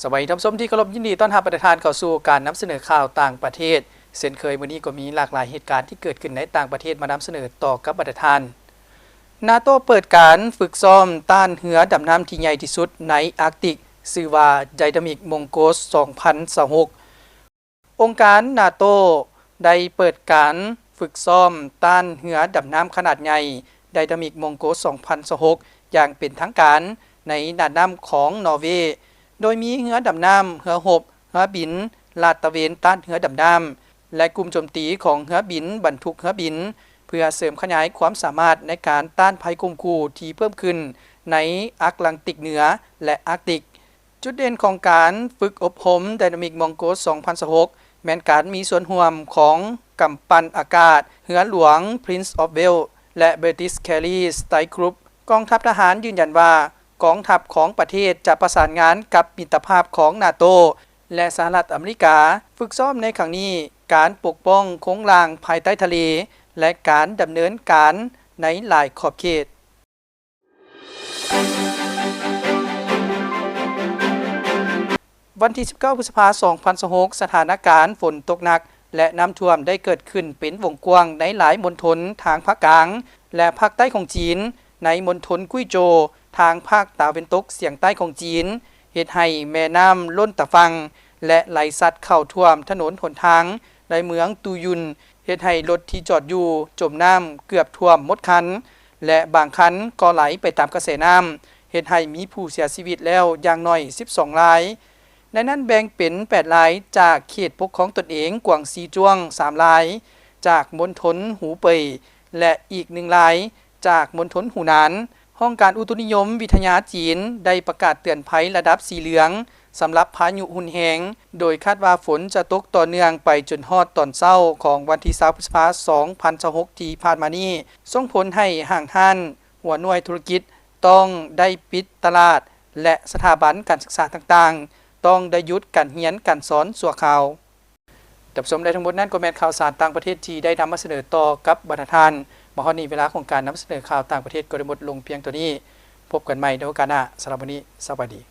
ສະບາຍດີທ່ານຜູ້ຊົມທີ່ເຄົາລົບ, ຍິນດີຕ້ອນຮັບບັນດາທ່ານເຂົ້າສູ່ການນຳສະເໜີຂ່າວຕ່າງປະເທດ. ເຊັ່ນເຄີຍ, ມື້ນີ້ກໍມີຫຼາກຫຼາຍເຫດການທີ່ເກີດຂຶ້ນໃນຕ່າງປະເທດມານຳສະເໜີຕໍ່ກັບບັນດາທ່ານ. ນາໂຕເປີດການຝຶກຊ້ອມຕ້ານເຮືອດຳນ້ຳທີ່ໃຫຍ່ທີ່ສຸດໃນອາກຕິກ, ຊື່ວ່າ Dynamic Mongoose ສອງພັນຊາວຫົກ. ອົງການນາໂຕໄດ້ເປີດການຝຶກຊ້ອມຕ້ານເຮືອດຳນ້ຳຂະໜາດໃຫຍ່ Dynamic Mongoose ສອງພັນຊາວຫົກ ຢ່າງເປັນທາງການໃນນ່ານນ້ຳຂອງນໍເວ, ໂດຍມີເຮືອດຳນ້ຳ, ເຮືອຮົບ, ເຮືອບິນລາດຕະເວນຕ້ານເຮືອດຳນ້ຳ ແລະ ກຸ່ມໂຈມຕີຂອງເຮືອບິນບັນທຸກເຮືອບິນ ເພື່ອເສີມຂະຫຍາຍຄວາມສາມາດໃນການຕ້ານໄພຂົ່ມຂູ່ທີ່ເພີ່ມຂຶ້ນໃນອາກລັງຕິກເໜືອ ແລະ ອາກຕິກ. ຈຸດເດັ່ນຂອງການຝຶກອົບຮົມ Dynamic Mongoose ສອງພັນຊາວຫົກ ແມ່ນການມີສ່ວນຮ່ວມຂອງກຳປັ່ນອາກາດເຮືອຫຼວງ Prince of Wales ແລະ British Carrier Strike Group. ກອງທັບທະຫານຢືນຢັນວ່າ ກອງທັບຂອງປະເທດຈະປະສານງານກັບມິດຕະພາບຂອງນາໂຕ ແລະ ສະຫະລັດອາເມລິກາ. ຝຶກຊ້ອມໃນຄັ້ງນີ້ ການປົກປ້ອງໂຄງລ່າງພາຍໃຕ້ທະເລ ແລະ ການດຳເນີນການໃນຫຼາຍຂອບເຂດ. ວັນທີສິບເກົ້າ ພຶດສະພາ ສອງພັນຊາວຫົກ ສະຖານະການຝົນຕົກໜັກ ແລະ ນ້ຳຖ້ວມໄດ້ເກີດຂຶ້ນເປັນວົງກວ້າງໃນຫຼາຍມົນທົນທາງພາກກາງ ແລະ ພາກໃຕ້ຂອງຈີນ, ໃນມົນທົນກຸຍໂຈວ ທາງພາກຕາເວັນຕົກສຽງໃຕ້ຂອງຈີນ, ເຮັດໃຫ້ແມ່ນ້ຳລົ້ນຕາຝັ່ງ ແລະ ໄຫຼຊັດເຂົ້າຖ້ວມຖະໜົນຫົນທາງໃນເມືອງຕູຢຸນ, ເຮັດໃຫ້ລົດທີ່ຈອດຢູ່ຈົມນ້ຳເກືອບຖ້ວມໝົດຄັນ ແລະ ບາງຄັນກໍໄຫຼໄປຕາມກະແສນ້ຳ, ເຮັດໃຫ້ມີຜູ້ເສຍຊີວິດແລ້ວຢ່າງໜ້ອຍສິບສອງລາຍ. ໃນນັ້ນແບ່ງເປັນແປດລາຍຈາກເຂດປົກຄອງຕົນເອງກວາງຊີຈ້ວງ, ສາມລາຍຈາກມົນທົນຫູເປີຍ ແລະ ອີກໜຶ່ງລາຍຈາກມົນທົນຫູນານ. ຫ້ອງການອຸຕຸນິຍົມວິທະຍາຈີນໄດ້ປະກາດເຕືອນໄພລະດັບສີເຫຼືອງສຳລັບພາຍຸຮຸນແຮງ, ໂດຍຄາດວ່າຝົນຈະຕົກຕໍ່ເນື່ອງໄປຈົນຮອດຕອນເຊົ້າຂອງວັນທີຊາວ ພຶດສະພາ ສອງພັນຊາວຫົກ ທີ່ຜ່ານມານີ້, ສົ່ງຜົນໃຫ້ຫ້າງຮ້ານ, ຫົວໜ່ວຍທຸລະກິດຕ້ອງໄດ້ປິດ, ຕະຫຼາດ ແລະ ສະຖາບັນການສຶກສາຕ່າງໆ ຕ້ອງໄດ້ຢຸດການຮຽນການສອນຊົ່ວຄາວ. ທ່ານຜູ້ຊົມ, ແລະ ທັງໝົດນັ້ນກໍແມ່ນຂ່າວສານຕ່າງປະເທດທີ່ໄດ້ນຳມາສະເໜີຕໍ່ກັບບັນດາທ່ານ. ມາຮອດນີ້ເວລາຂອງການນຳສະເໜີຂ່າວຕ່າງປະເທດກໍໄດ້ໝົດລົງພຽງເທົ່ານີ້. ພົບກັນໃໝ່ໃນໂອກາດໜ້າ. ສຳລັບມື້ນີ້, ສະບາຍດີ.